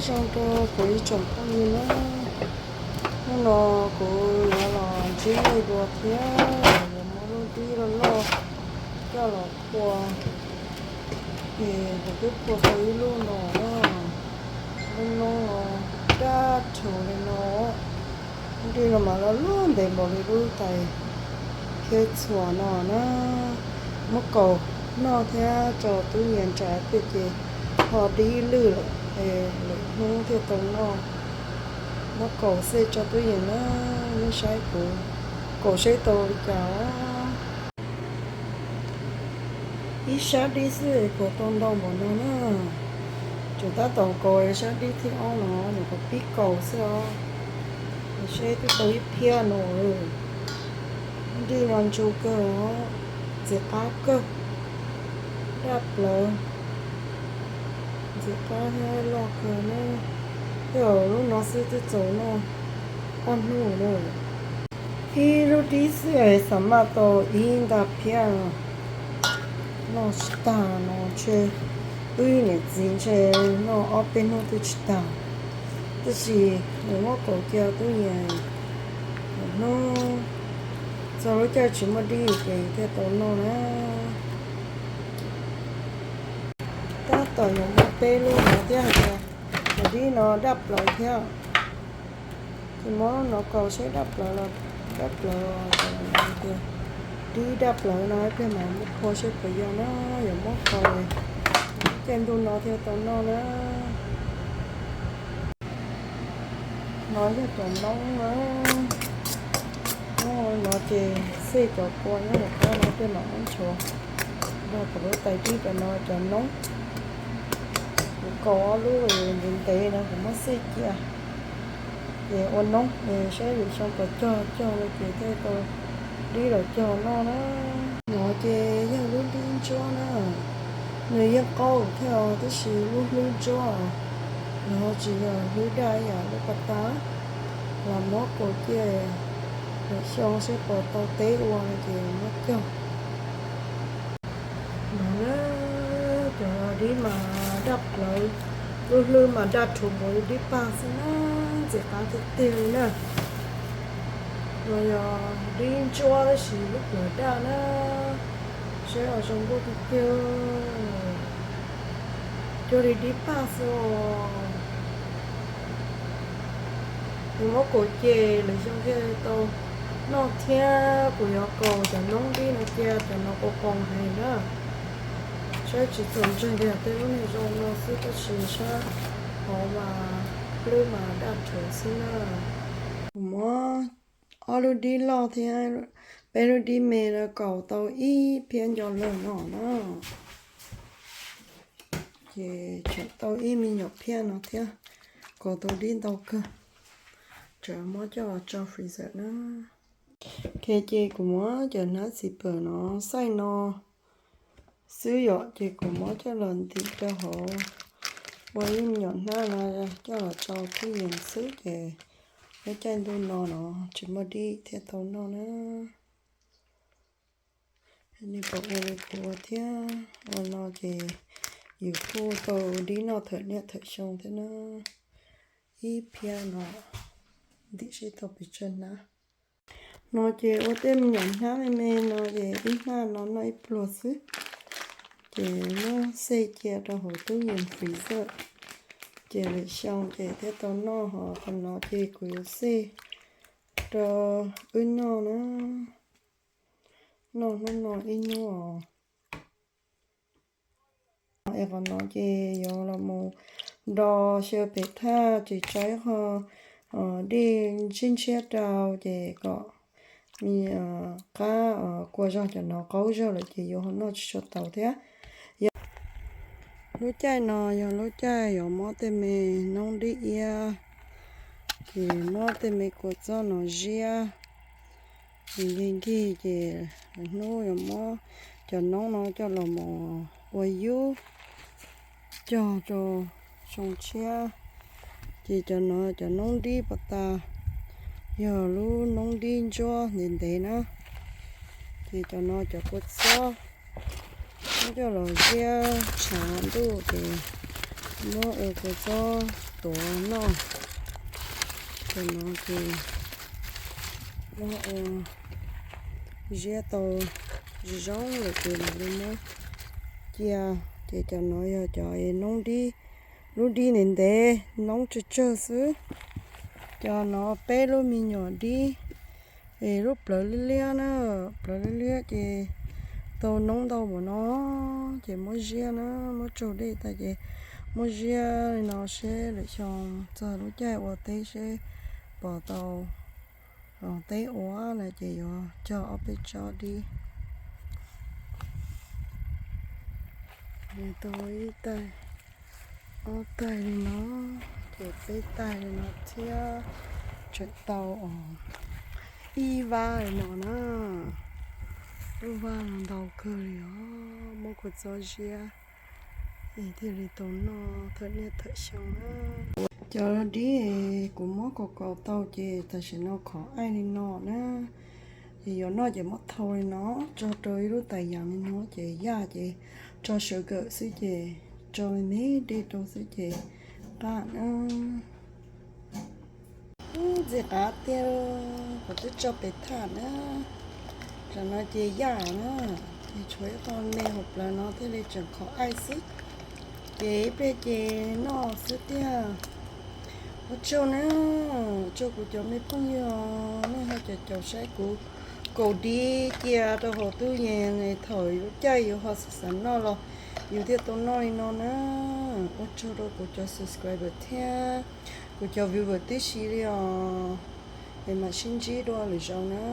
Zoo rau kuv ib tsoom phooj ywg na, hnub no kuv yuav los ntsib nej dua thiab, yuav muab lub dib loj loj coj los phua. Ces kuv twb phua tau ib lub no, lub noob no daj rhuv li no. Dib no mas loj loj ntev npaum li lub tais khiav txhuas no na. Muab kaus noj thiab tso tub nyias ntsav twg ces ho dib lwj lawm, lwm hnub thiaj tau noj. Muab kaus xej tso tub nyias na, nej saib kuv kaus seb tau li cas os. Ib sab dib xwb es kaus tau ntau npaum no na. Tseem tab tom kaus sab dib thib ob no, nyuam qhuav pib kaus xwb os. Seb twb tau ib phiab no. Dib no ntsu kawg os, ntxim qab kawg, daj plaws, ntxim qab thiab loj kawg na. Tej zaum lub no xwb twb txaus noj ob hnub na. Ib lub dib xwb es xam maj tau ib nta phiab no. Noj tsis tag no ntshe, wb niam txiv ntshe noj ob peb hnub twb tsis tag. Tab sis nws muab kaus cia tub nyias, hnub txog lub caij tsis muaj dib ces thiaj tau noj na. Tab tom yuav muab peb lub no thiab hais tias tus dib no daj plaws thiab. Ces muab no kaus seb daj plaws los, daj plaws, dib daj plaws no ib pliag mam muab phua seb puas yog na, yuav muab kaus caij ntuj no thiaj tau noj na. No yog cov noob na, no ces xej cov kua nyob hauv qab no thiaj mam muab nchuav nrog cov lub tais dib cov no cov noob. Kuv kaus ob lub ntev ntev no kuv muab xej cia, ces ua noob saib lwm xyoo puas cog, cog no ces thiaj tau dib los cog noj na. No ces yog lub dib ntsuab na, nws yeej qaub thiab os tab sis lub hlwb ntsuab, nws ho tsis yog hlwb daj ib yam lub pas tas. Los muab kaus cia lwm xyoo seb puas tau teb ua no ces muab cog. No na, cov dib mas daj plaws, lub hlwb mas daj rhuv npaum li dib paj xwb na, ntxim qab tiag tiag li na. No yog dib ntsuab tab sis lub plawv daj na, saib ho zoo nkauj tiag tiag, cuag li dib paj xwb os. Kuv muab kaus ces lwm xyoo thiaj tau noj thiab. Kuv yuav kaus cov noob dib no cia cov no qoos qoos heev na, saib tsis txaus ntseeg tias tej lub niag zoo no xwb tab sis sab hauv mas lub mas daj rhuv xwb na. Kuv muab ob lub dib loj thiab peb lub dib me no kaus tau ib phiab nco lawm no na. Ces tseem tau ib me nyuam phiab no thiab, kaus tau dib ntau kawg, tseem muab coj los tso freezer na. Ok, ces kuv muab cov hnab txiv pawm no xaij no xwb yom, ces kuv muab coj los ntim rau hauv ua ib me nyuam hnab no coj los tso tub yees xwb ces lub caij ntuj no no tsis muaj dib thiaj tau noj na. Nej puas ua li kuv ua thiab? Ua no ces yus kuj tau dib noj thawm niaj thawm xyoo thiab na. Ib phiab no ntim seb tau pes tsawg hnab. No ces ua tej me nyuam hnab me me no ces ib hnab no noj ib pluag xwb. Ces muab xej cia rau hauv tub yees freezer. Ces lwm xyoo ces thiaj tau noj, ho qhov no ces kuv yuav xej rau wb noj na. Noj hnub no ib hnub os. Es qhov no ces yuav los mus nro xyaw pem thaj ces tso ib qho dej ntshiab ntshiab rau ces kom me qab kua zog cov no qaub zog lawm ces yuav ho noj tsis tshua tau thiab. Lub caij no yog lub caij yuav muab tej me noob dib iab, ces muab tej me kua txob no ziab, ces nkig nkig ces lwm hnub yuav muab cov noob no coj los mus ua yub cog rau xyoo tshiab. Ces cov no cov noob dib pas tas, yog lub noob dib ntsuab ntev ntev na. Ces cov no cov kua txob muab coj los ziab tshav ntuj ces muab ua kua txob Cov noj, cov no ces muab ziab tau zoo lawm ces mam li muab cia. Ces cov no yog cov noob dib, lub dib ntev ntev, noob tsawg tsawg xwb. Cov no peb lub me nyuam dib, es lub plawv liab liab na, plawv liab liab ces tau noob ntau npaum no, ces muab ziab na, muab tsaug dej tas ces muab ziab li no seb lwm xyoo txog lub caij ua teb seb pom tau teb ua na ces yuav cog ob peb tsob dib. Tau ib taig, ob taig li no, ces peb taig li no thiab tseem tau ib vaj li no na. Lub vaj no ntau kawg li os, muab kua txob ziab es thiaj li tau noj thawm niaj thawm xyoo na. Cov dib kuv muab kaus kaus tau ces tam sim no khov aij li no na. Ces yuav noj ces muab thau li no, tso rau ib lub tais yas li no ces yaj ces tso sawv kawm xwb ces tso me me dej rau xwb ces qab na. Ntxim qab tiag, kuv twb tso pem thaj na. Tam no ces yaj na, ces tshuav ib qho me hauv plawv no thiaj li tseem khov aij xwb. Ces ib pliag ces noj xwb tiag. Ua tsaug na, tsaug kuv cov me phooj ywg, nej ho caum caum saib kuv kaus dib cia rau hauv tub yees thaum lub caij yus ho xav xav noj los yus thiaj tau noj li no na. Ua tsaug rau kuv cov subscriber thiab kuv cov viewer tib si li os. Es mam sib ntsib dua lwm zaus na.